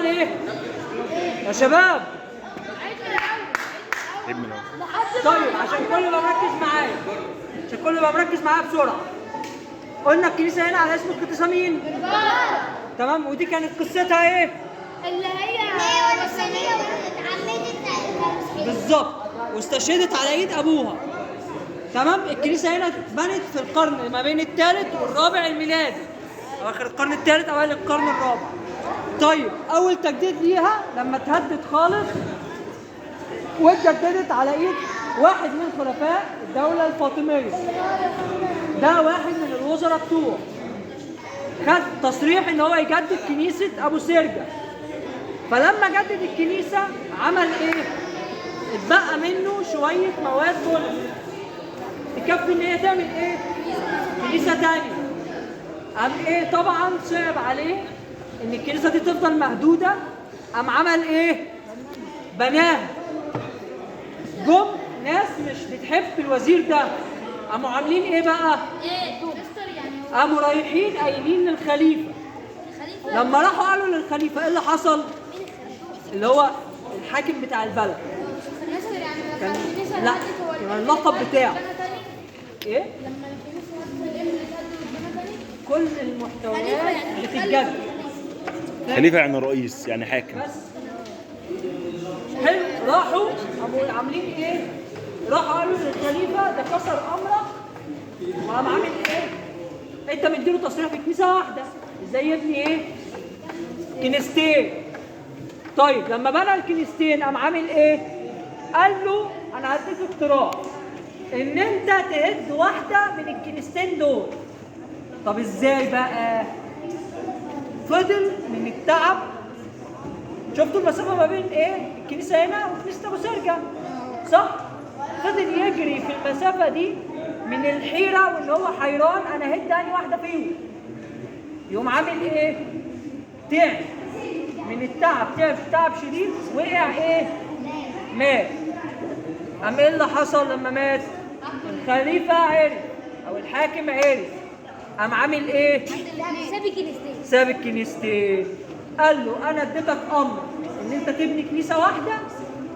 ليه؟ يا شباب طيب عشان كل ما مركز معايا، عشان كل ما مركز معايا بسرعة. قلنا الكنيسة هنا على اسم القديسه مين؟ تمام. ودي كانت قصتها ايه؟ اللي هي بالظبط، واستشهدت على ايد ابوها. تمام. الكنيسة هنا اتبنت في القرن ما بين الثالث والرابع الميلادي، اواخر القرن الثالث اوائل القرن الرابع. طيب اول تجديد ليها لما اتهدت خالص واتجددت على ايد واحد من خلفاء الدولة الفاطمية. ده واحد من الوزراء بتوعه، خد تصريح ان هو يجدد كنيسة ابو سرجه. فلما جدد الكنيسة عمل ايه؟ اتبقى منه شوية مواد بناء تكفي ان هي تعمل ايه؟ كنيسة ثانية. قام ايه؟ طبعا صعب عليه ان الكنيسة دي تفضل مهدوده، قام عمل ايه؟ بناها. جم ناس مش بتحب الوزير ده، قاموا عاملين ايه بقى؟ قاموا رايحين قايلين للخليفة. لما راحوا قالوا للخليفة ايه اللي حصل؟ اللي هو الحاكم بتاع البلد. كان لا كان اللقب بتاعه ايه؟ كل المحتويات بتتجدد. خليفة يعني رئيس، يعني حاكم. بس حلو. راحوا قاموا عاملين ايه؟ راحوا قالوا للخليفة ده كسر امرك، وقام عامل ايه؟ انت مديله تصريح بكنيسه واحدة، ازاي يبني ايه؟ كنيستين. طيب لما بنى الكنيستين قام عامل ايه؟ قال له انا هديك اقتراح ان انت تهد واحدة من الكنيستين دول. طب ازاي بقى؟ فضل من التعب. شفتوا المسافة ما بين ايه؟ الكنيسة هنا وكنيسه ابو سرجه، صح؟ فضل يجري في المسافة دي من الحيرة وان هو حيران انا هد انهي واحدة فيهم. يقوم عامل ايه؟ تعب من التعب، تعب تعب شديد، وقع ايه؟ مات. قام ايه اللي حصل لما مات؟ الخليفة عرف او الحاكم عرف، قام عامل ايه؟ ساب الكنيستين. قال له انا اديتك امر ان انت تبني كنيسة واحدة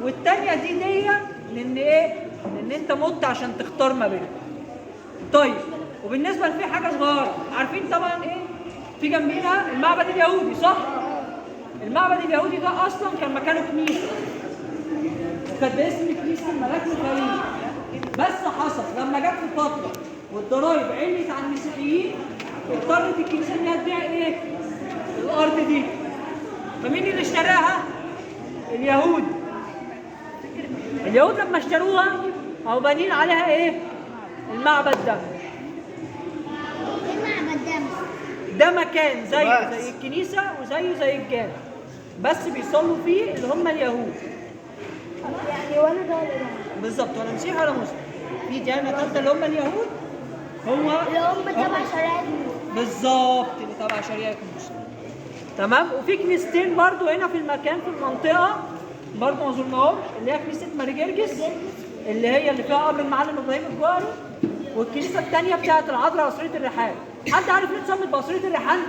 والثانية دي لان ايه؟ لان انت مت عشان تختار ما بينهم. طيب وبالنسبة لفي حاجة صغيرة، عارفين طبعا ايه؟ في جنبينا المعبد اليهودي، صح؟ المعبد اليهودي ده اصلا كان مكانه كنيسة، وكانت باسم كنيسة الملاك ميخائيل. بس حصل لما جت الفترة والضرايب عليت على المسيحيين، اضطرت الكنيسة انها تبيع ايه؟ الارض دي. فمين اللي اشتراها؟ اليهود. اليهود لما اشتروها او بانين عليها ايه؟ المعبد ده. المعبد ده مكان زيه زي الكنيسة وزيه زي الجامع، بس بيصلوا فيه اللي هم اليهود. يعني ولا ده ولا ده بالظبط، ولا مسيحي ولا مسلم. في ديانة ثالثة اللي هم اليهود، هو اللي هم تبع شريعة موسى. بالظبط، اللي تبع شريعة موسى. تمام. وفي كنيستين برضو هنا في المكان في المنطقة برضو ما زرناهمش، اللي هي كنيسة ماري جرجس اللي هي اللي فيها قبر المعلم ابراهيم الجوهري، والكنيسة الثانية بتاعه العذراء قصريه الريحان. حد عارف ليه اتسمت بقصريه الريحان؟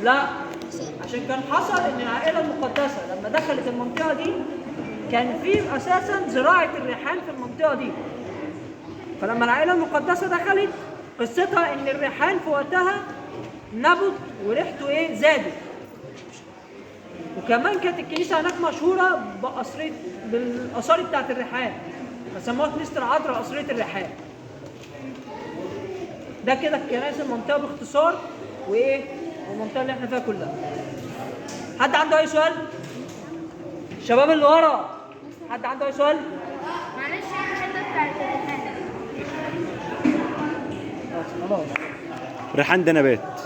لا، عشان كان حصل ان العائلة المقدسة لما دخلت المنطقة دي كان في اساسا زراعة الريحان في المنطقة دي. فلما العائلة المقدسة دخلت، قصتها ان الريحان في وقتها نبت وريحته ايه؟ زادت. وكمان كانت الكنيسة هناك مشهورة بقصريه، بالاثار بتاعت الريحان، فسموها كنيسة العذراء قصريه الريحان. ده كده الكنائس المنطقة باختصار، وايه؟ والمنطقة اللي احنا فيها كلها. حد عنده اي سؤال؟ الشباب اللي ورا، حد عنده اي سؤال؟ معلش يعني الحتة بتاعت الريحان. خلاص. ريحان ده نبات.